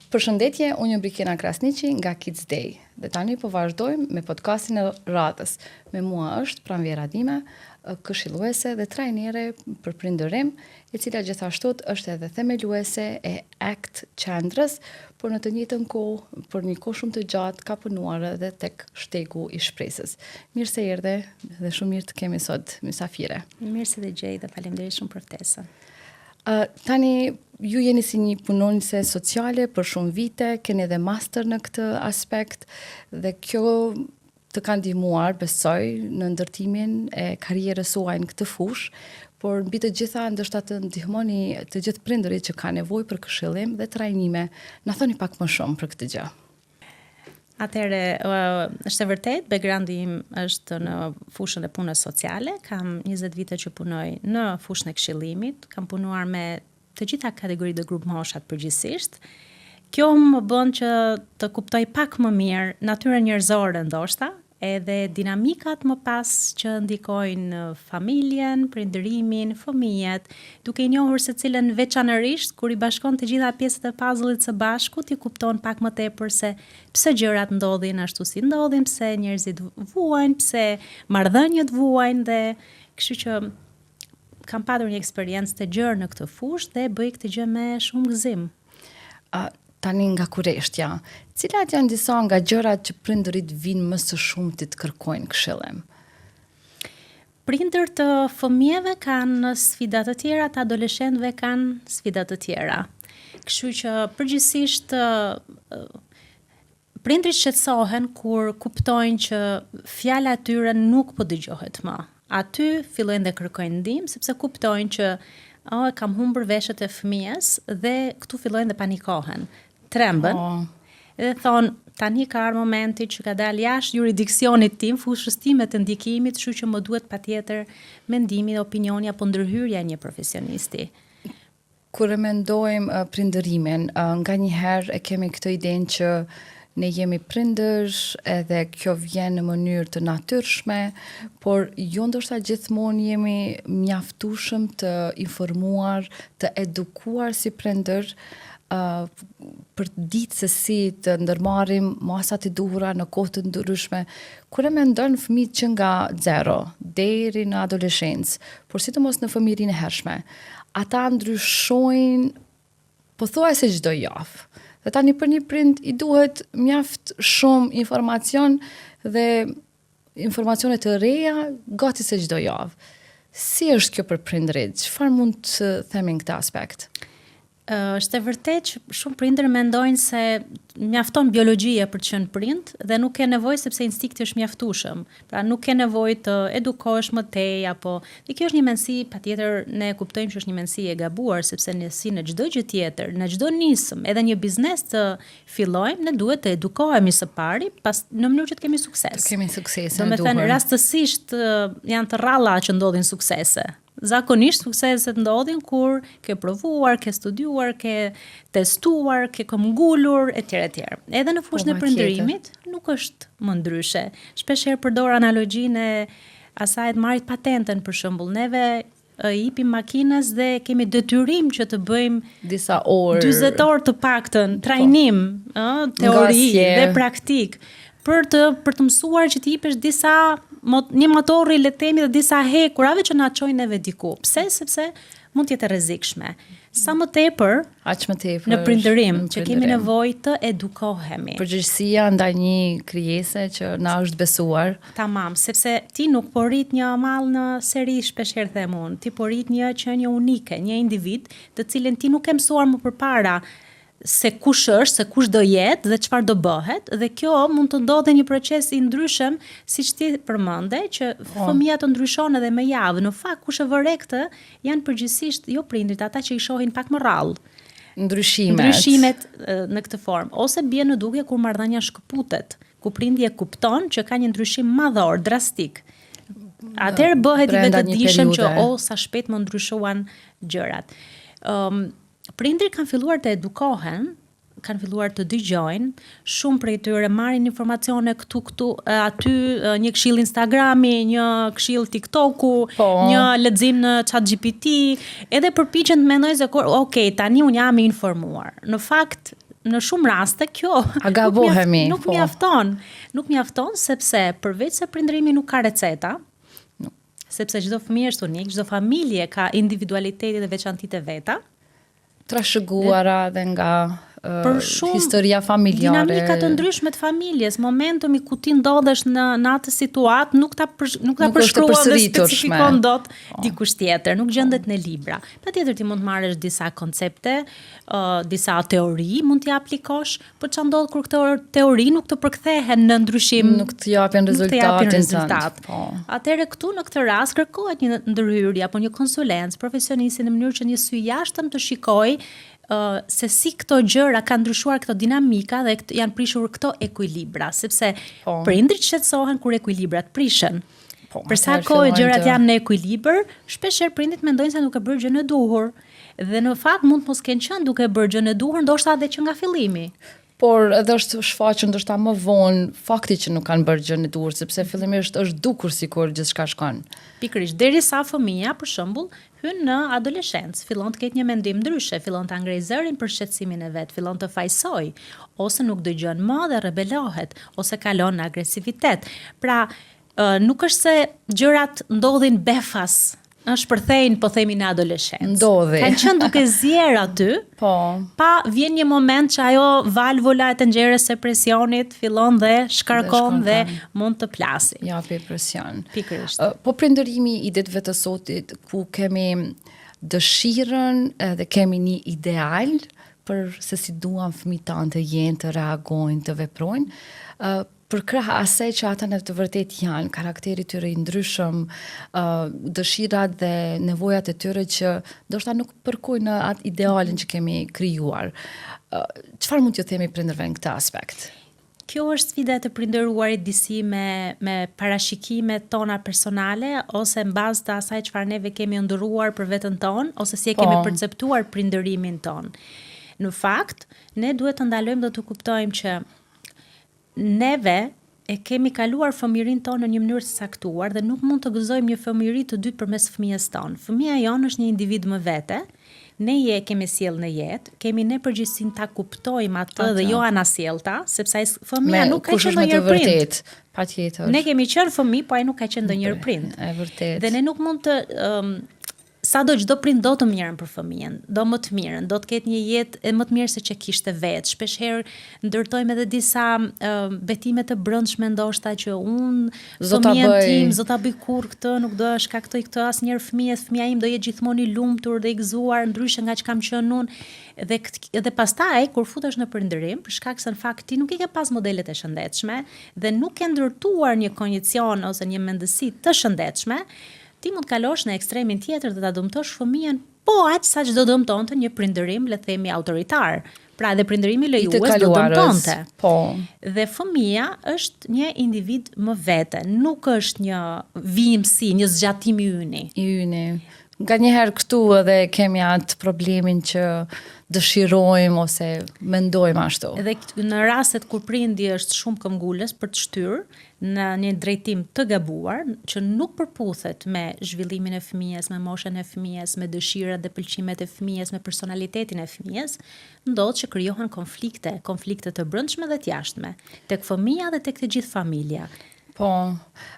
Përshëndetje, unë jam Brikena Krasniqi nga Kids Day dhe tani po vazhdojmë me podcastin e radhës. Me mua është Pranvera Dima, këshilluese dhe trajnere për prindërim, e cila gjithashtu është edhe themeluese e ACT qendrës, por në të njëjtën kohë, për një kohë shumë të gjatë ka punuar edhe tek shtegu i shpresës. Mirë se erdhe dhe shumë mirë të kemi sot mysafire. Mirë se të gjej dhe faleminderit shumë për ftesën. Uh, tani, ju jeni si një punonjëse sociale për shumë vite, keni edhe master në këtë aspekt dhe kjo të ka ndihmuar, besoj, në ndërtimin e karrierës suaj në këtë fushë, por mbi të gjitha ndoshta të ndihmoni të gjithë prindërit që kanë nevojë për këshillim dhe trajnime. Na thoni pak më shumë për këtë gjë. Atëherë, është e vërtetë, backgroundi im është në fushën e punës sociale, kam 20 vite që punoj në fushën e këshillimit, kam punuar me të gjitha kategoritë dhe grupmoshat përgjithsisht. Kjo më bën që të kuptoj pak më mirë natyrën njerëzore ndoshta, edhe dinamikat më pas që ndikojnë familjen, prindërimin, fëmijët, duke i njohur secilën veçanërisht, kur i bashkon të gjitha pjesët e puzzle-it së bashku, ti kupton pak më tepër se pse gjërat ndodhin ashtu si ndodhin, pse njerëzit vuajnë, pse marrëdhëniet vuajnë dhe kështu që kam patur një eksperiencë të gjerë në këtë fushë dhe bëj këtë gjë me shumë gëzim. A, tani nga kureshtja, cilat janë disa nga gjërat që prindërit vijnë më së shumti të kërkojnë këshillim? Prindër të fëmijëve kanë sfida të tjera, të adoleshentëve kanë sfida të tjera. Kështu që përgjithsisht prindërit shqetësohen kur kuptojnë që fjala e tyre nuk po dëgjohet më. Aty fillojnë dhe kërkojnë ndihmë sepse kuptojnë që oh, kam humbur veshët e fëmijës dhe këtu fillojnë dhe panikohen. Tremben. Oh. Dhe thonë, tani ka ardhur momenti që ka dalë jashtë juridiksionit tim, fushës time të ndikimit, kështu që më duhet patjetër mendimi, opinioni apo ndërhyrja e një profesionisti. Kur e mendojmë prindërimin, nganjëherë e kemi këtë idenë që ne jemi prindër edhe kjo vjen në mënyrë të natyrshme, por jo ndoshta gjithmonë jemi mjaftueshëm të informuar, të edukuar si prindër, uh, për të ditë se si të ndërmarrim masat e duhura në kohë të ndryshme. Kur e mendon fëmijët që nga zero deri në adoleshencë, por sidomos në fëmijërinë e hershme, ata ndryshojnë pothuajse çdo javë. Dhe tani për një prind i duhet mjaft shumë informacion dhe informacione të reja gati se çdo javë. Si është kjo për prindërit? Çfarë mund të themi në këtë aspekt? Është e vërtetë që shumë prindër mendojnë se mjafton biologjia për të qenë prind dhe nuk ke nevojë sepse instinkti është mjaftueshëm. Pra nuk ke nevojë të edukohesh më tej apo dhe kjo është një mendësi patjetër ne e kuptojmë që është një mendësi e gabuar sepse ne si në çdo gjë tjetër, në çdo nismë, edhe një biznes të fillojmë, ne duhet të edukohemi së pari, pas në mënyrë që të kemi sukses. Të kemi suksesin e duhur. Domethënë rastësisht janë të rralla që ndodhin suksese. Zakonisht sukseset ndodhin kur ke provuar, ke studiuar, ke testuar, ke këmbgulur etj etj. Edhe në fushën po, e prindërimit nuk është më ndryshe. Shpesh herë përdor analogjinë e asaj të marrit patentën për shembull. Neve i ipim makinës dhe kemi detyrim që të bëjmë disa orë, 40 orë të paktën po. trajnim, ë, teori dhe praktik për të për të mësuar që të ipesh disa mot, një motorri le të themi dhe disa hekurave që na çojnë neve diku. Pse? Sepse mund të jetë e rrezikshme. Sa më tepër, aq më tepër në prindërim që kemi nevojë të edukohemi. Përgjegjësia ndaj një krijese që na është besuar. Tamam, sepse ti nuk po rrit një mall në seri shpesh herë them unë, ti po rrit një qenie unike, një individ, të cilin ti nuk ke mësuar më përpara se kush është, se kush do jetë dhe çfarë do bëhet dhe kjo mund të ndodhë një proces i ndryshëm, siç ti përmende, që po. fëmija të ndryshon edhe me javë. Në fakt kush e vë re këtë janë përgjithsisht jo prindërit, ata që i shohin pak më rrallë. Ndryshimet. Ndryshimet në këtë formë ose bie në dukje kur marrëdhënia shkëputet, ku prindi e kupton që ka një ndryshim madhor, drastik. Atëherë bëhet i vetëdijshëm që o sa shpejt më ndryshuan gjërat. Ëm um, Prindërit kanë filluar të edukohen, kanë filluar të dëgjojnë, shumë prej tyre marrin informacione këtu këtu aty, një këshillë Instagrami, një këshillë TikToku, po. një lexim në ChatGPT, edhe përpiqen të mendojnë se ok, tani unë jam i informuar. Në fakt, në shumë raste kjo A gabohemi, nuk, po. mjafton. Nuk mjafton sepse përveç se prindërimi nuk ka receta, Nuk. sepse çdo fëmijë është unik, çdo familje ka individualitetin dhe veçantitë e veta. Trashëguara dhe nga uh, Për shumë historia familjare. Dinamika të ndryshme të familjes, momentumi ku ti ndodhesh në në atë situatë nuk ta për, nuk ta Nuk është e përshkruan dhe përsëriturshme. specifikon dot dikush tjetër, nuk gjendet në libra. Patjetër ti mund të marrësh disa koncepte, ë disa teori mund t'i aplikosh, por ç'a ndodh kur këto teori nuk të përkthehen në ndryshim Nuk të japin nuk të japin rezultatin tënd. rezultat. Po. Atëherë këtu në këtë rast kërkohet një ndërhyrje apo një konsulencë profesionisti në mënyrë që një sy jashtëm të shikojë ë se si këto gjëra kanë ndryshuar këto dinamika dhe këto, janë prishur këto ekuilibra, sepse Po. prindrit shqetësohen kur ekuilibrat prishen. Po, Për sa atëherë kohë fillojnë gjërat të- janë në ekuilibër, shpeshherë prindrit mendojnë se nuk e bërë gjën e duhur. Dhe në fakt mund të mos kenë qenë duke bërë gjën e duhur, ndoshta edhe që nga fillimi. Por edhe është shfaqur ndoshta më vonë fakti që nuk kanë bërë gjën e duhur, sepse fillimisht është dukur sikur gjithçka shkon. Pikërisht, derisa fëmija, për shembull, hyn në adoleshencë, fillon të ketë një mendim ndryshe, fillon ta ngrejë zërin për shqetësimin e vet, fillon të fajsoj, ose nuk dëgjon më dhe rebelohet, ose kalon në agresivitet. Pra, ë, nuk është se gjërat ndodhin befas, ë, shpërthejnë, po themi në adoleshencë. Ndodhi. Kanë qenë duke zier aty, Po. pa vjen një moment që ajo valvula e tenxheres së presionit fillon dhe shkarkon Dhe dhe, shkarkon. mund të plasi. Japi presion. Pikërisht. Ë, Po prindërimi i ditëve të sotit ku kemi dëshirën edhe kemi një ideal për se si duam fëmijët tanë të jenë, të reagojnë, të veprojnë, ë për krah asaj që ata në të vërtet janë, karakteri i tyre i ndryshëm, ë dëshirat dhe nevojat e tyre që ndoshta nuk përkojnë në atë idealin që kemi krijuar. Ë Çfarë mund t'ju themi prindërve në këtë aspekt? Kjo është sfida e të prindëruarit disi me me parashikimet tona personale ose në bazë të asaj çfarë neve kemi ëndërruar për veten tonë ose si e kemi Po. perceptuar prindërimin tonë. Në fakt, ne duhet të ndalojmë dhe të kuptojmë që neve e kemi kaluar fëmijërinë tonë në një mënyrë të caktuar dhe nuk mund të gëzojmë një fëmijëri të dytë përmes fëmijës tonë. Fëmija jonë është një individ më vete, ne je kemi sjell në jetë, kemi ne përgjegjësinë ta kuptojmë atë dhe jo anasjellta, sepse ai s- fëmija Me nuk ka kush qenë është me të ndonjëherë prind. vërtet, patjetër. Ne kemi qenë fëmijë, po ai nuk ka qenë ndonjëherë prind. E vërtet. Dhe ne nuk mund të um, sado çdo prind do të mirën për fëmijën, do më të mirën, do të ketë një jetë e më të mirë se që kishte vetë. Shpeshherë ndërtojmë edhe disa uh, betime të brendshme ndoshta që unë S'do ta fëmijën bëj. tim s'do ta bëj kurrë këtë, nuk do shkaktoj këtë asnjëherë fëmijës, fëmia im do jetë gjithmonë i lumtur dhe i gëzuar ndryshe nga ç'kam qenë unë. Dhe kët, dhe pastaj kur futesh në prindërim, për shkak se në fakt ti nuk i ke pas modelet e shëndetshme dhe nuk ke ndërtuar një kognicion ose një mendësi të shëndetshme, ti mund të kalosh në ekstremin tjetër dhe ta dëmtosh fëmijën po aq sa ç'do dëmtonte një prindërim, le të themi autoritar. Pra edhe prindërimi I të lejues do kaluarës. dëmtonte. Po. Dhe fëmija është një individ më vete, nuk është një vijimësi, një zgjatim i yni. I yni. Nga njëherë këtu edhe kemi atë problemin që dëshirojmë ose mendojmë ashtu. Edhe në rastet kur prindi është shumë këmbgulës për të shtyrë në një drejtim të gabuar, që nuk përputhet me zhvillimin e fëmijës, me moshën e fëmijës, me dëshirat dhe pëlqimet e fëmijës, me personalitetin e fëmijës, ndodh që krijohen konflikte, konflikte të brendshme dhe të jashtme, tek fëmija dhe tek të gjithë familja. Po,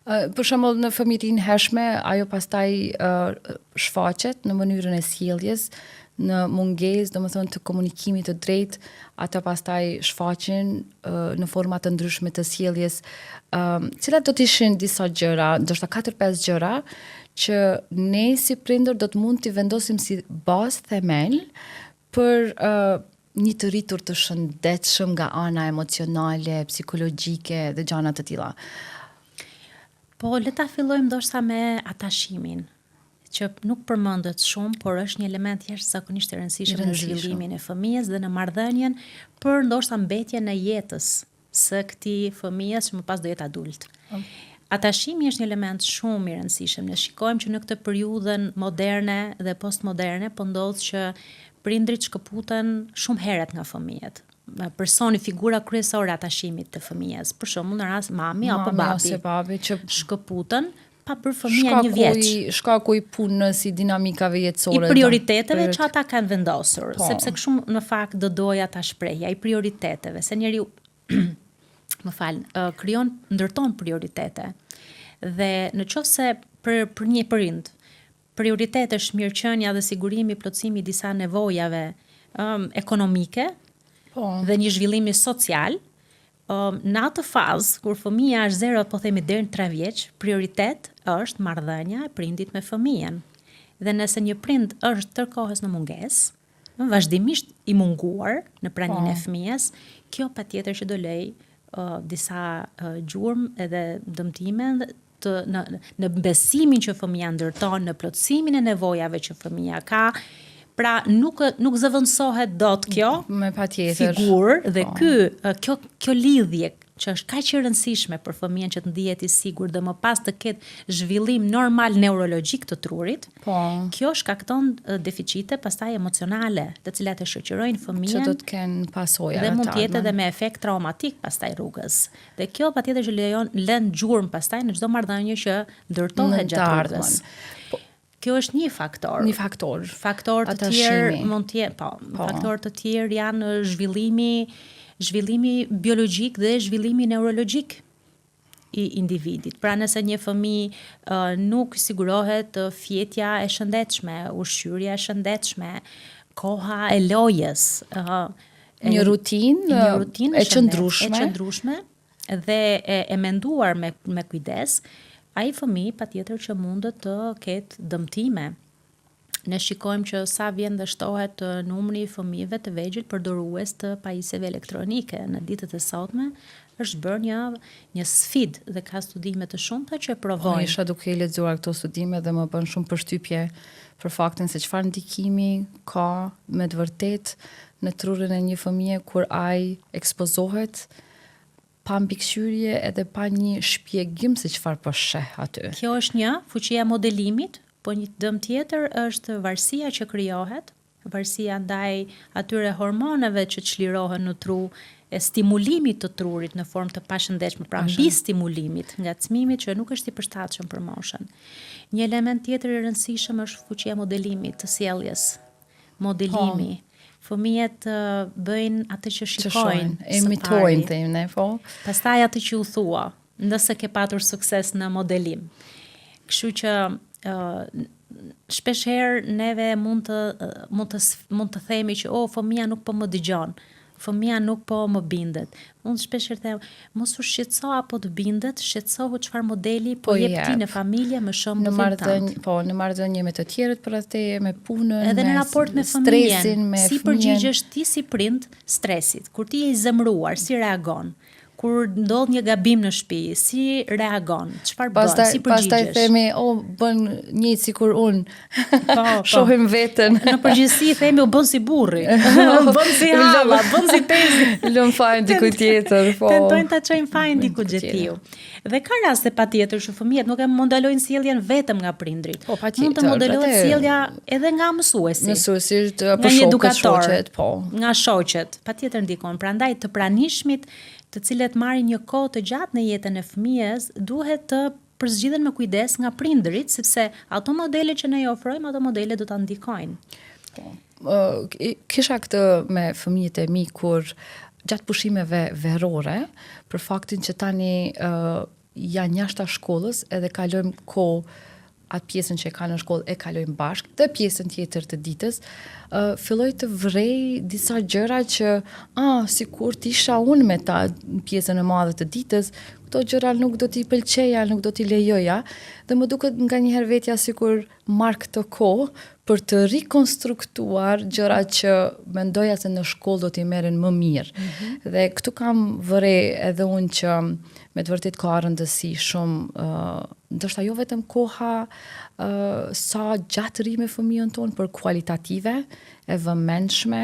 ë, për shembull në fëmijërinë hershme, ajo pastaj ë, shfaqet në mënyrën e sjelljes, në mungesë, domethënë të komunikimit të drejtë, ata pastaj shfaqen ë, në forma të ndryshme të sjelljes. Ë, cilat do të ishin disa gjëra, ndoshta 4-5 gjëra që ne si prindër do të mund t'i vendosim si bazë themel për ë, një të rritur të shëndetshëm nga ana emocionale, psikologjike dhe gjëra të tilla. Po le ta fillojmë ndoshta me atashimin, që nuk përmendet shumë, por është një element jashtëzakonisht i rëndësishëm në rëndësishëm. zhvillimin e fëmijës dhe në marrëdhënien për ndoshta mbetjen e jetës së këtij fëmijës që më pas do jetë adult. Atashimi është një element shumë i rëndësishëm. Ne shikojmë që në këtë periudhën moderne dhe postmoderne po ndodh që prindrit shkëputen shumë herët nga fëmijët. Personi, figura kryesore e atashimit të fëmijës, për shembull në rast mami, apo Mami babi ose babi që shkëputen. Pa bërë fëmija një vjeç. Shkaku i punës, i dinamikave jetësore. I prioriteteve që ata kanë vendosur, po. sepse kështu në fakt do doja ta shprehja, i prioriteteve, se njeriu më fal, krijon ndërton prioritete. Dhe në qoftë se për për një prind prioritet është mirëqenia dhe sigurimi, plotësimi i disa nevojave um, ekonomike po. dhe një zhvillimi social, um, në atë fazë kur fëmija është 0, po themi deri në 3 vjeç, prioritet është marrëdhënia e prindit me fëmijën. Dhe nëse një prind është tërë kohës në mungesë, vazhdimisht i munguar në praninë e po. fëmijës, kjo patjetër që do lej uh, disa uh, gjurmë edhe dëmtime të në në besimin që fëmija ndërton, në plotësimin e nevojave që fëmija ka. Pra nuk nuk zëvendësohet dot kjo me patjetër figurë dhe po. ky kjo kjo lidhje që është kaq e rëndësishme për fëmijën që të ndihet i sigurt dhe më pas të ketë zhvillim normal neurologjik të trurit. Po. Kjo shkakton deficite pastaj emocionale, të cilat e shoqërojnë fëmijën. Që do të kenë pasoja Dhe mund të jetë edhe me efekt traumatik pastaj rrugës. Dhe kjo patjetër që lejon lën gjurmë pastaj në çdo marrëdhënie që ndërtohet gjatë rrugës. Po, kjo është një faktor. Një faktor. Faktor të tjerë mund të jenë, po, po. Faktor të tjerë janë zhvillimi, zhvillimi biologjik dhe zhvillimi neurologjik i individit. Pra nëse një fëmijë uh, nuk sigurohet fjetja e shëndetshme, ushqyerja e shëndetshme, koha e lojës, uh, një rutinë, një rutinë e qëndrueshme, e qëndrueshme dhe e, e menduar me me kujdes, ai fëmijë patjetër që mundet të ketë dëmtime. Ne shikojmë që sa vjen dhe shtohet numri i fëmijëve të vegjël përdorues të pajisjeve elektronike në ditët e sotme, është bërë një një sfidë dhe ka studime të shumta që e provojnë. Po, isha duke i lexuar këto studime dhe më bën shumë përshtypje për faktin se çfarë ndikimi ka me të vërtetë në trurin e një fëmije kur ai ekspozohet pa mbikëqyrje edhe pa një shpjegim se çfarë po sheh aty. Kjo është një, fuqia e modelimit, po një dëm tjetër është varësia që krijohet, varësia ndaj atyre hormoneve që çlirohen në tru, e stimulimit të trurit në formë të pashëndetshme, pra mbistimulimit, ngacmimit që nuk është i përshtatshëm për moshën. Një element tjetër i rëndësishëm është fuqia e modelimit të sjelljes. Modelimi. Po. Fëmijët bëjnë atë që shikojnë, që imitojnë, themi ne, po. Pastaj atë që u thua, nëse ke patur sukses në modelim. Kështu që uh, shpesh herë neve mund të mund të mund të themi që oh fëmija nuk po më dëgjon fëmija nuk po më bindet. Unë shpesh herë them, mos u shqetëso apo të bindet, shqetësohu çfarë modeli po, po jep ti në familje me shembullin në marrëdhënie, po, në marrëdhënie me të tjerët përreth teje, me punën, edhe në raport me fëmijën, me si përgjigjesh ti si prind stresit, kur ti je i zemëruar, si reagon? Kur ndodh një gabim në shtëpi, si reagon? Çfarë bën? Si përgjigjesh? Pastaj themi, "O, oh, bën njëjtë sikur unë." Po, po. Shohim veten. Në përgjithësi themi, "U bën si burri." bën si halla, bën si tezi. Lëm fajin diku tjetër, po. Tentojnë ta çojnë fajin diku gjetiu. Dhe ka raste patjetër që fëmijët nuk e modelojnë sjelljen vetëm nga prindrit. Po, patjetër. Mund të modelohet sjellja edhe nga mësuesi. Mësuesi, apo shokët, shoqet, po. Nga shoqet, patjetër ndikon. Prandaj të pranishmit të cilët marrin një kohë të gjatë në jetën e fëmijës, duhet të përzgjidhen me kujdes nga prindërit, sepse ato modele që ne i ofrojmë, ato modele do ta ndikojnë. Po. Kisha këtë me fëmijët e mi kur gjatë pushimeve verore, për faktin që tani uh, janë jashtë shkollës edhe kalojmë kohë atë pjesën që e kanë në shkollë e kalojmë bashkë dhe pjesën tjetër të ditës, uh, filloj të vrej disa gjëra që, ah, sikur të isha unë me ta në pjesën e madhe të ditës, këto gjëra nuk do t'i pëlqeja, nuk do t'i lejoja, dhe më duket nganjëherë vetja sikur marr këtë kohë për të rikonstruktuar gjëra që mendoja se në shkollë do t'i merrin më mirë. Mm -hmm. Dhe këtu kam vëre edhe unë që me të vërtetë ka rëndësi shumë, uh, ndoshta jo vetëm koha uh, sa gjatë rri me fëmijën tonë, por kualitative, e vëmendshme,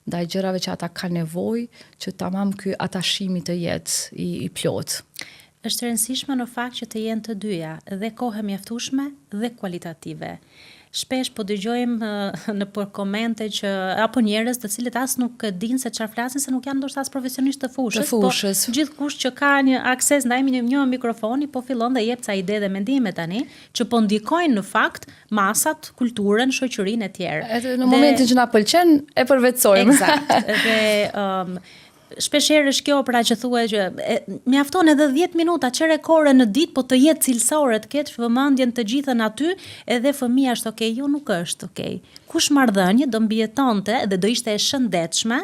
ndaj gjërave që ata kanë nevojë, që tamam ky atashimi të jetë i, i plotë. Është e rëndësishme në fakt që të jenë të dyja, dhe kohë e mjaftueshme dhe kualitative. Shpesh po dëgjojmë nëpër komente që apo njerëz të cilët as nuk e dinë se çfarë flasin se nuk janë ndoshta as profesionistë të fushës, të fushës. po gjithkush që ka një akses ndaj një, një mikrofoni po fillon dhe jep ca ide dhe mendime tani që po ndikojnë në fakt masat, kulturën, shoqërinë e tjerë. Edhe në momentin që na pëlqen e përvetësojmë. Eksakt. Dhe um, shpesh herë është kjo pra që thuhet që e, mjafton edhe 10 minuta çerek ore në ditë, po të jetë cilësore, të ketë vëmendjen të gjithën aty, edhe fëmija është okay, jo nuk është okay. Kush marrëdhënie do mbijetonte dhe do ishte e shëndetshme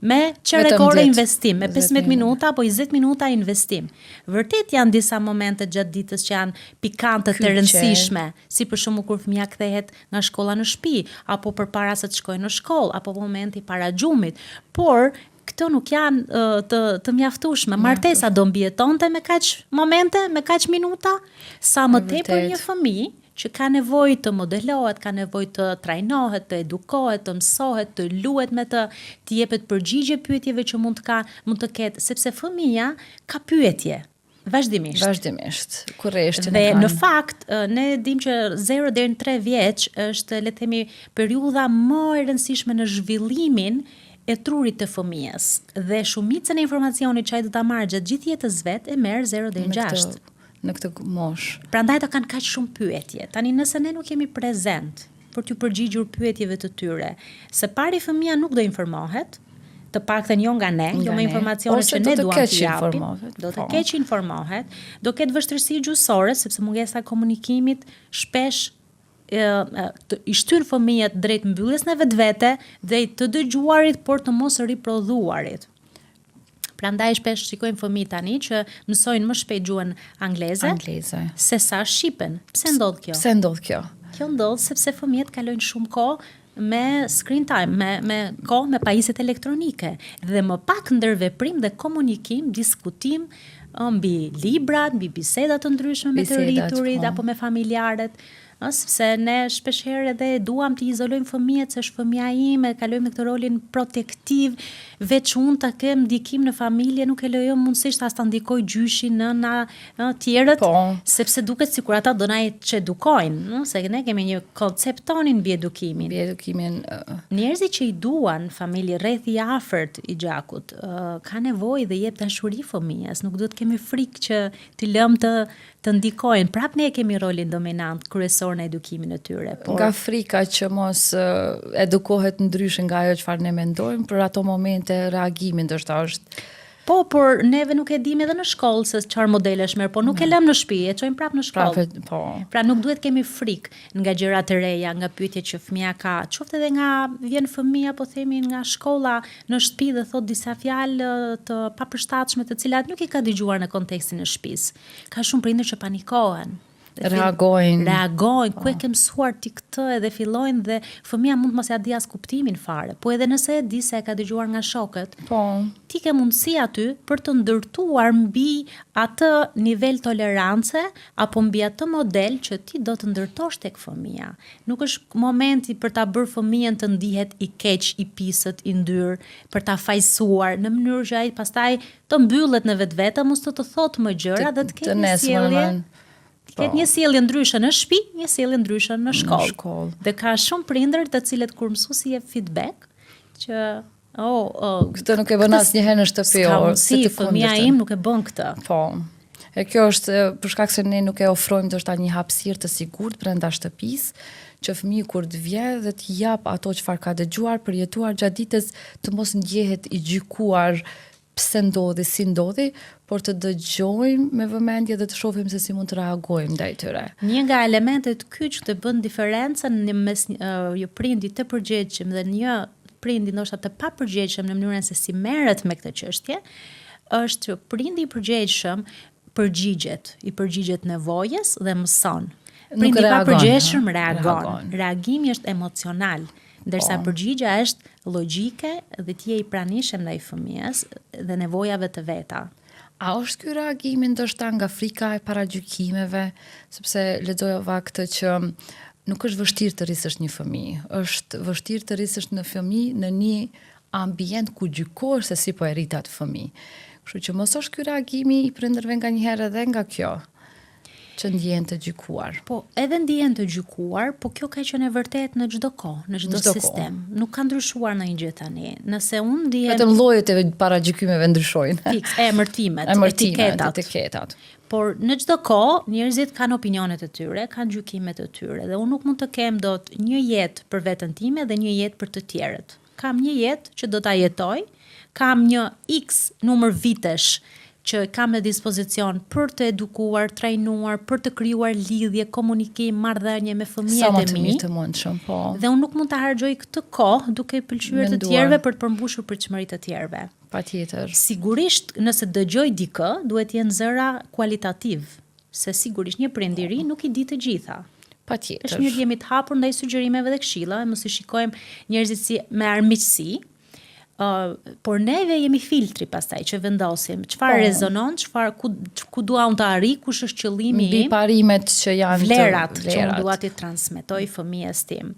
me çerek ore investim, me 15 minuta apo 20 minuta investim. Vërtet janë disa momente gjatë ditës që janë pikante të rëndësishme, si për shembull kur fëmija kthehet nga shkolla në shtëpi, apo përpara se të shkojë në shkollë, apo momenti para gjumit. Por këto nuk janë të të mjaftueshme. Martesa do mbijetonte me kaq momente, me kaq minuta, sa më tepër një fëmijë që ka nevojë të modelohet, ka nevojë të trajnohet, të edukohet, të mësohet, të luhet me të, të jepet përgjigje pyetjeve që mund të ka, mund të ketë, sepse fëmija ka pyetje. Vazhdimisht. Vazhdimisht. Kurreshtjen e kanë. Dhe në fakt, ne dim që 0 deri në 3 vjeç është, le të themi, periudha më e rëndësishme në zhvillimin e trurit të fëmijës. Dhe shumicën e informacionit që ai do ta marrë gjatë gjithë jetës vet e merr 0 deri në 6. Në këtë moshë. Prandaj ata kanë kaq shumë pyetje. Tani nëse ne nuk jemi prezent për t'ju përgjigjur pyetjeve të tyre, së pari fëmija nuk do informohet, të paktën jo nga ne, jo me informacione që ne duam t'i japim, do të po. keq informohet, do ketë vështirësi gjuhësore sepse mungesa e komunikimit shpesh e, të, i shtyn fëmijët drejt mbylljes në vetvete, drejt të dëgjuarit, por të mos riprodhuarit. Prandaj shpesh shikojmë fëmijë tani që mësojnë më shpejt gjuhën angleze, angleze. se sa shqipen. Pse ndodh kjo? Pse ndodh kjo? Kjo ndodh sepse fëmijët kalojnë shumë kohë me screen time, me me kohë me pajisjet elektronike dhe më pak ndërveprim dhe komunikim, diskutim mbi librat, mbi biseda të ndryshme me të rriturit po. apo me familjarët. Ë, sepse ne shpesh herë edhe duam t'i izolojmë fëmijët se është fëmija im, e kalojmë në këtë rolin protektiv, veç unë ta kem ndikim në familje, nuk e lejojmë mundësisht as ta ndikoj gjyshi, nëna, ë, tjerët, po. sepse duket sikur ata do na e çedukojnë, ë, se ne kemi një koncept tonin mbi edukimin. Mbi edukimin. Uh... Njerëzit që i duan familje, rrethi i afërt i gjakut, uh, ka nevojë dhe jep dashuri fëmijës, nuk duhet të kemi frikë që t'i lëmë të të ndikojnë. Prapë ne kemi rolin dominant kryesor në edukimin e tyre, por nga frika që mos edukohet ndryshe nga ajo çfarë ne mendojmë për ato momente reagimi ndoshta është Po, por neve nuk e dimë edhe në shkollë se çfarë modelesh merr, po nuk e lëmë në shtëpi, e çojmë prapë në shkollë. Prapë, po. Pra nuk duhet kemi frikë nga gjëra të reja, nga pyetjet që fëmija ka, qoftë edhe nga vjen fëmija, po themi nga shkolla në shtëpi dhe thot disa fjalë të papërshtatshme të cilat nuk i ka dëgjuar në kontekstin e shtëpisë. Ka shumë prindër që panikohen. Reagojnë. Reagojnë, ku e po. ke mësuar ti këtë edhe fillojnë dhe fëmija mund të mos ja di as kuptimin fare, po edhe nëse e di se e ka dëgjuar nga shokët, po. ti ke mundësi aty për të ndërtuar mbi atë nivel tolerance apo mbi atë model që ti do të ndërtosh tek fëmija. Nuk është momenti për ta bërë fëmijën të ndihet i keq, i pisët, i ndyrë, për ta fajësuar në mënyrë që ai pastaj të mbyllet në vetvete, mos të të thotë më gjëra dhe të ketë një sjellje. Të ketë një sjellje ndryshe në shtëpi, një sjellje ndryshe në shkollë. Në shkollë. Dhe ka shumë prindër të cilët kur mësuesi jep feedback që oh, oh këtë nuk e bën asnjëherë në shtëpi, o, si të fëmija im nuk e bën këtë. Po. E kjo është për shkak se ne nuk e ofrojmë ndoshta një hapësirë të sigurt brenda shtëpisë, që fëmijë kur të vjen dhe të jap ato çfarë ka dëgjuar, përjetuar gjatë ditës, të mos ndjehet i gjykuar pse ndodhi, si ndodhi, por të dëgjojmë me vëmendje dhe të shohim se si mund të reagojmë ndaj tyre. Një nga elementet kyç që bën diferencën në mes një prindi të përgjegjshëm dhe një prindi ndoshta të papërgjegjshëm në mënyrën se si merret me këtë çështje, është që prindi i përgjegjshëm përgjigjet, i përgjigjet nevojës dhe mëson. Prindi i papërgjegjshëm reagon. reagon. Reagimi është emocional. Ndërsa po. përgjigja është logjike dhe ti je i pranishëm ndaj fëmijës dhe nevojave të veta. A është ky reagimi ndoshta nga frika e paragjykimeve, sepse lexova këtë që nuk është vështirë të rrisësh një fëmijë, është vështirë të rrisësh një fëmijë në një ambient ku gjykohesh se si po e rrit atë fëmijë. Kështu që mos është ky reagimi i prindërve nganjëherë edhe nga kjo. Që ndjehen të gjykuar. Po, edhe ndjehen të gjykuar, po kjo ka qenë e vërtetë në çdo kohë, në çdo sistem. Kohë. Nuk ka ndryshuar ndonjë gjë tani. Nëse unë ndjehem Vetëm llojet e paragjykimeve ndryshojnë. Fiks, emërtimet, emërtimet, etiketat. etiketat. Por në çdo kohë njerëzit kanë opinionet e tyre, kanë gjykimet e tyre dhe unë nuk mund të kem dot një jetë për veten time dhe një jetë për të tjerët. Kam një jetë që do ta jetoj, kam një X numër vitesh që kam në dispozicion për të edukuar, trajnuar, për të krijuar lidhje, komunikim, marrëdhënie me fëmijët e mi. Sa më të mirë të mundshëm, po. Dhe unë nuk mund ta harxhoj këtë kohë duke i pëlqyer të tjerëve për të përmbushur pritshmëritë e të tjerëve. Patjetër. Sigurisht, nëse dëgjoj dikë, duhet të jenë zëra kualitativë, se sigurisht një prind i ri nuk i di të gjitha. Patjetër. Është mirë të jemi të hapur ndaj sugjerimeve dhe këshillave, mos i shikojmë njerëzit si me armiqësi, Uh, por neve jemi filtri pastaj që vendosim çfarë po. rezonon, çfarë ku ku dua unë të arrij, kush është qëllimi im, mbi parimet që janë vlerat, të, vlerat që unë dua t'i transmetoj fëmijës tim.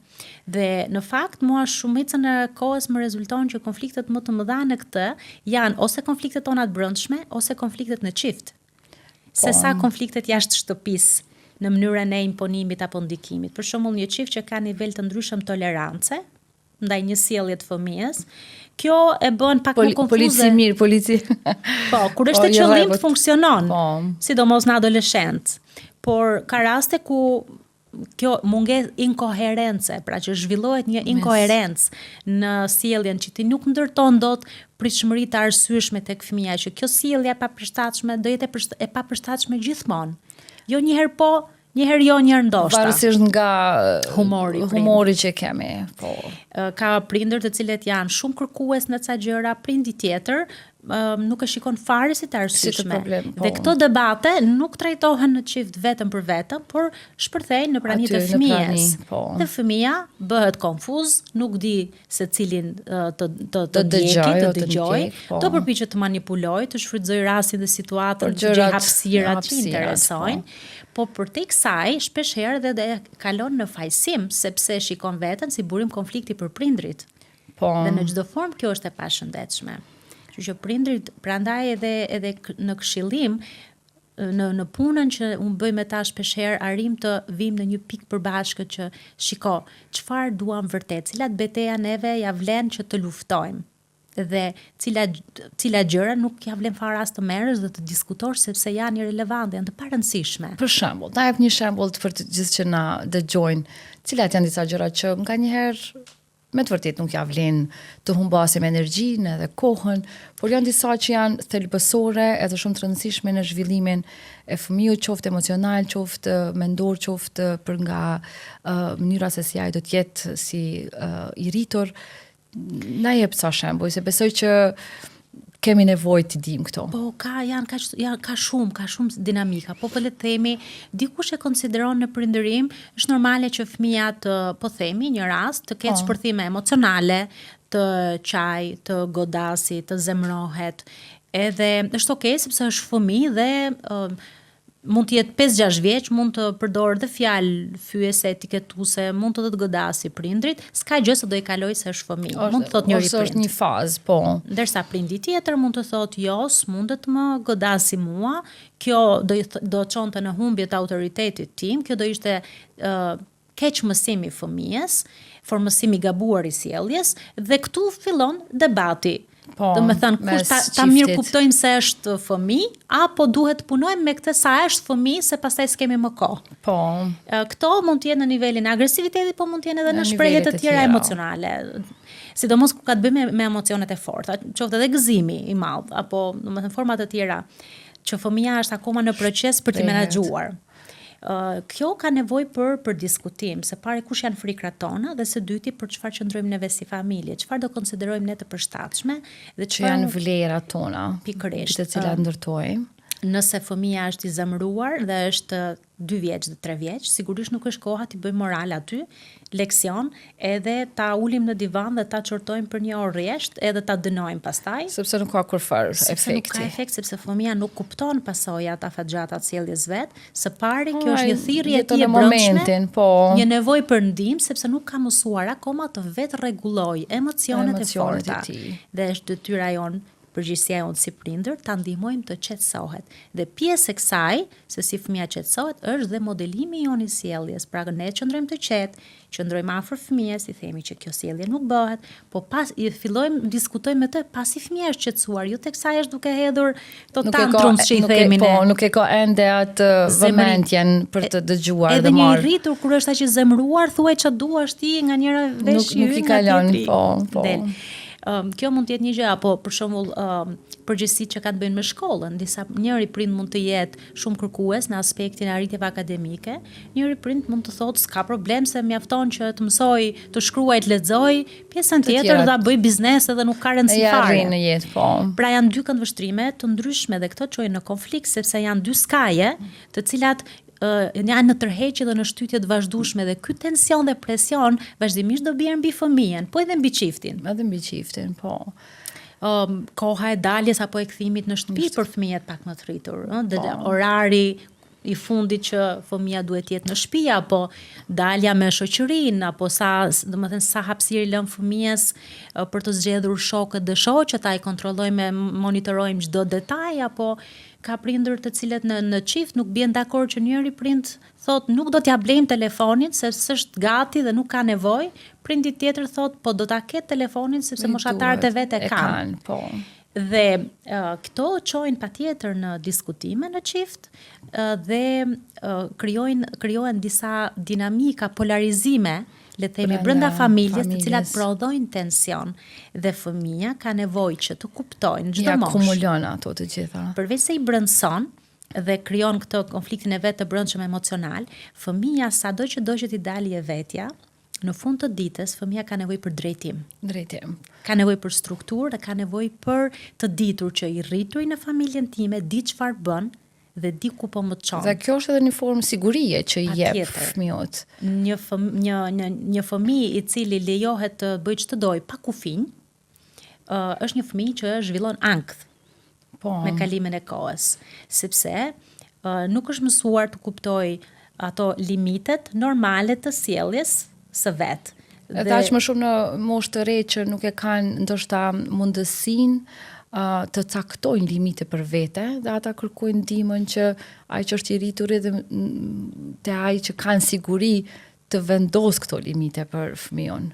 Dhe në fakt mua shumicën e kohës më rezulton që konfliktet më të mëdha në këtë janë ose konfliktet tona të brendshme ose konfliktet në çift. Se po. sa konfliktet jashtë shtëpisë në mënyrën e imponimit apo ndikimit. Për shembull, një çift që ka nivel të ndryshëm tolerance ndaj një sjellje të fëmijës, kjo e bën pak Poli, më konfuze. Polici mirë, polici. Po, kur është po, e qëllimtë funksionon. Po. Sidomos në adoleshencë. Por ka raste ku kjo mungesë inkoherence, pra që zhvillohet një inkoherencë në sjelljen që ti nuk ndërton dot pritshmëri të arsyeshme tek fëmija, që kjo sjellje e papërshtatshme do jetë e papërshtatshme gjithmonë. Jo një herë po, një herë jo, një herë ndoshta. Varësisht nga humori, humori që kemi, po. Ka prindër të cilët janë shumë kërkues në ca gjëra, prindi tjetër nuk e shikon fare si të arsyeshme. Si të problem, po. Dhe këto debate nuk trajtohen në çift vetëm për vetëm, por shpërthejnë në prani të fëmijës. Po. Dhe fëmija bëhet konfuz, nuk di se cilin të të të ndjeki, të dëgjojë, po. do përpiqet të manipulojë, të shfrytëzojë rastin dhe situatën, të gjejë hapësirat që interesojnë. Po, po përtej kësaj, shpesh herë dhe, dhe kalon në fajësim, sepse shikon veten si burim konflikti për prindrit. Po. Dhe në çdo formë kjo është e pashëndetshme. Kështu që prindrit prandaj edhe edhe në këshillim në në punën që unë bëj me ta shpesh herë arrijmë të vijmë në një pikë përbashkët që shiko, çfarë duam vërtet, cilat beteja neve ja vlen që të luftojmë dhe cila cila gjëra nuk ja vlen fare as të merresh dhe të diskutosh sepse janë irrelevante, janë të parëndësishme. Për shembull, na jep një shembull për të gjithë që na dëgjojnë, cilat janë disa gjëra që nganjëherë me të vërtetë nuk ja vlen të humbasim energjinë edhe kohën, por janë disa që janë thelbësore edhe shumë të rëndësishme në zhvillimin e fëmijës, qoftë emocional, qoftë mendor, qoftë për nga uh, mënyra se si ai do të jetë si uh, i rritur. Na jep ca shembuj, se besoj që kemi nevojë t'i dimë këto. Po ka janë ka janë ka shumë, ka shumë dinamika. Po po le të themi, dikush e konsideron në prindërim, është normale që fëmija të, po themi, një rast të ketë po. shpërthime emocionale, të qajë, të godasi, të zemrohet. Edhe është okay sepse është fëmijë dhe uh, mund të jetë 5-6 vjeç, mund të përdorë dhe fjalë fyese, etiketuese, mund të të godasi prindrit, s'ka gjë se do i kalojë se është fëmijë. Mund të thotë njëri prind. Ose është një fazë, po. Ndërsa prindi tjetër mund të thotë jo, s'mundet të më godasi mua, kjo do do çonte në humbje të autoritetit tim, kjo do ishte uh, keqmësim i fëmijës, formësim i gabuar i sjelljes dhe këtu fillon debati. Po, Domethënë, kush ta, ta mirëkuptojmë se është fëmijë, apo duhet të punojmë me këtë sa është fëmijë, se pastaj s'kemi më kohë. Po. Këto mund të jenë në nivelin e agresivitetit, po mund të jenë edhe në shprehje të tjera emocionale. Sidomos kur ka të bëjë me, me emocionet e forta, qoftë edhe gëzimi i madh, apo domethënë forma të tjera që fëmija është akoma në proces për t'i menaxhuar. Kjo ka nevojë për për diskutim, së pari kush janë frikrat tona dhe së dyti për çfarë qëndrojmë neve si familje, çfarë do konsiderojmë ne të përshtatshme dhe çfarë janë vlerat tona, pikërisht, të cilat ndërtojmë. Nëse fëmija është i zemëruar dhe është 2 vjeç dhe 3 vjeç, sigurisht nuk është koha t'i bëjmë moral aty, leksion, edhe ta ulim në divan dhe ta qortojmë për një orë rresht, edhe ta dënojmë pastaj. Sepse nuk ka kurrfarë efekti. Sepse nuk ka efekt, sepse fëmija nuk kupton pasojat afatgjata të sjelljes vet. Së pari, kjo është një thirrje e tij e brendshme, po. një nevojë për ndihmë, sepse nuk ka mësuar akoma të vetërregullojë emocionet e forta. Dhe është detyra jonë. Përgjegjësia jonë si prindër ta ndihmojmë të qetësohet. Dhe pjesë e kësaj, se si fëmija qetësohet, është dhe modelimi jonë i sjelljes. Pra ne qëndrojmë të qetë, qëndrojmë afër fëmijës, i themi që kjo sjellje nuk bëhet, po pas i fillojmë diskutojmë me të pasi fëmija është qetësuar, jo teksa ai është duke hedhur këto tantrums që i themi ne. Po, nuk e ka ende atë vëmendjen për të dëgjuar dhe marrë. Edhe një i rritur kur është aq i zemëruar, thuaj çfarë duash ti nga njëra vesh nuk, nuk i kalon, po, po. Del. Um, kjo mund të jetë një gjë apo për shembull um, përgjegjësitë që kanë të bëjnë me shkollën. Disa njëri prind mund të jetë shumë kërkues në aspektin e arritjeve akademike, njëri prind mund të thotë s'ka problem se mjafton që të mësoj, të shkruaj, të lexoj, pjesën tjetër do ta bëj biznes edhe nuk ka rëndësi fare. Ja, në jetë, po. Pra janë dy këndvështrime të ndryshme dhe këto çojnë në konflikt sepse janë dy skaje, të cilat janë në tërheqje dhe në shtytje të vazhdueshme dhe ky tension dhe presion vazhdimisht do bjerë mbi fëmijën, po edhe mbi çiftin. Edhe mbi çiftin, po. Um, koha e daljes apo e kthimit në shtëpi për fëmijët pak më të rritur, ëh, po. orari i fundit që fëmija duhet të jetë në shtëpi apo dalja me shoqërinë apo sa, domethënë sa hapësirë i lëmë fëmijës për të zgjedhur shokët dhe shoqet, a i kontrollojmë, monitorojmë çdo detaj apo Ka prindër të cilët në në çift nuk bien dakord që njëri prind thotë nuk do t'ia blejmë telefonin se s'është gati dhe nuk ka nevojë, prindi tjetër thotë po do ta ketë telefonin sepse moshatarët e vet e kanë. Po. Dhe uh, këto çojnë patjetër në diskutime në çift uh, dhe uh, krijojnë krijohen disa dinamika, polarizime le të themi brenda familjes, të cilat prodhojnë tension dhe fëmija ka nevojë që të kuptojë në çdo moshë. I akumulon ato të gjitha. Përveç se i brendëson dhe krijon këtë konfliktin e vet të brendshëm emocional, fëmija sado që do që t'i dalë e vetja, në fund të ditës fëmija ka nevojë për drejtim. Drejtim. Ka nevojë për strukturë dhe ka nevojë për të ditur që i rrituri në familjen time di çfarë bën, dhe di ku po më çon. Dhe kjo është edhe një formë sigurie që i jep fëmijës. Një fëm, një një një fëmijë i cili lejohet të bëjë ç'të dojë pa kufinj, ë uh, është një fëmijë që zhvillon ankth. Po. Me kalimin e kohës, sepse uh, nuk është mësuar të kuptojë ato limitet normale të sjelljes së vet. Dhe Edhe aq më shumë në moshë të re që nuk e kanë ndoshta mundësinë uh, të caktojnë limite për vete dhe ata kërkojnë ndihmën që ai që është i rritur edhe te ai që kanë siguri të vendos këto limite për fëmijën.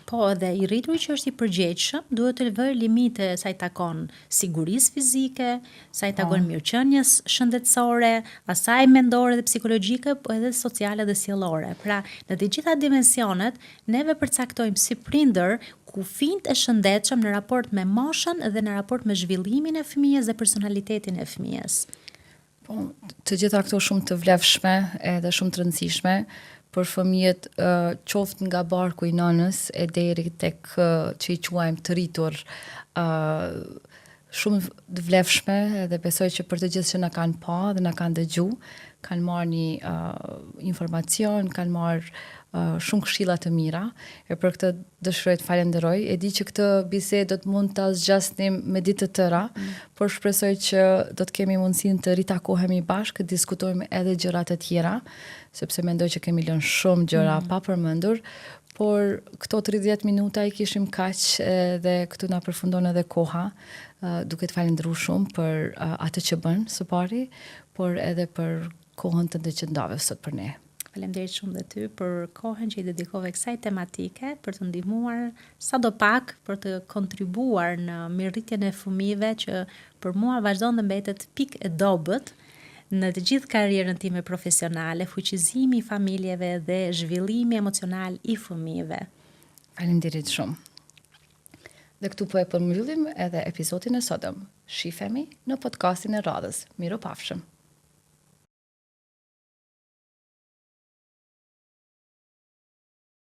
Po, edhe i rrituri që është i përgjegjshëm, duhet të vërë limite sa i takon sigurisë fizike, sa i po. takon mirëqenies shëndetësore, asaj mendore dhe psikologjike, po edhe sociale dhe sjellore. Pra, në të gjitha dimensionet, neve përcaktojmë si prindër kufinjtë e shëndetshëm në raport me moshën dhe në raport me zhvillimin e fëmijës dhe personalitetin e fëmijës. Po, të gjitha këto shumë të vlefshme edhe shumë të rëndësishme për fëmijët qoftë nga barku i nënës e deri tek që i quajmë të rritur shumë të vlefshme edhe besoj që për të gjithë që na kanë pa dhe na kanë dëgju, kanë marrë një uh, informacion, kanë marrë uh, shumë këshilla të mira, e për këtë dëshiroj të falenderoj. E di që këtë bisedë do të mund ta zgjasnim me ditë të tëra, mm. por shpresoj që do të kemi mundësinë të ritakohemi bashkë, të diskutojmë edhe gjëra të tjera, sepse mendoj që kemi lënë shumë gjëra mm. pa përmendur, por këto 30 minuta i kishim kaq dhe këtu na përfundon edhe koha, duke të falënderuar shumë për atë që bën së pari, por edhe për kohën tënde që ndave sot për ne. Faleminderit shumë dhe ty për kohën që i dedikove kësaj tematike, për të ndihmuar sado pak për të kontribuar në mirërritjen e fëmijëve që për mua vazhdon dhe mbetet pikë e dobët në të gjithë karrierën time profesionale, fuqizimi i familjeve dhe zhvillimi emocional i fëmijëve. Faleminderit shumë. Dhe këtu po e përmbyllim edhe episodin e sotëm. Shifemi në podcastin e radhës. Mirupafshim.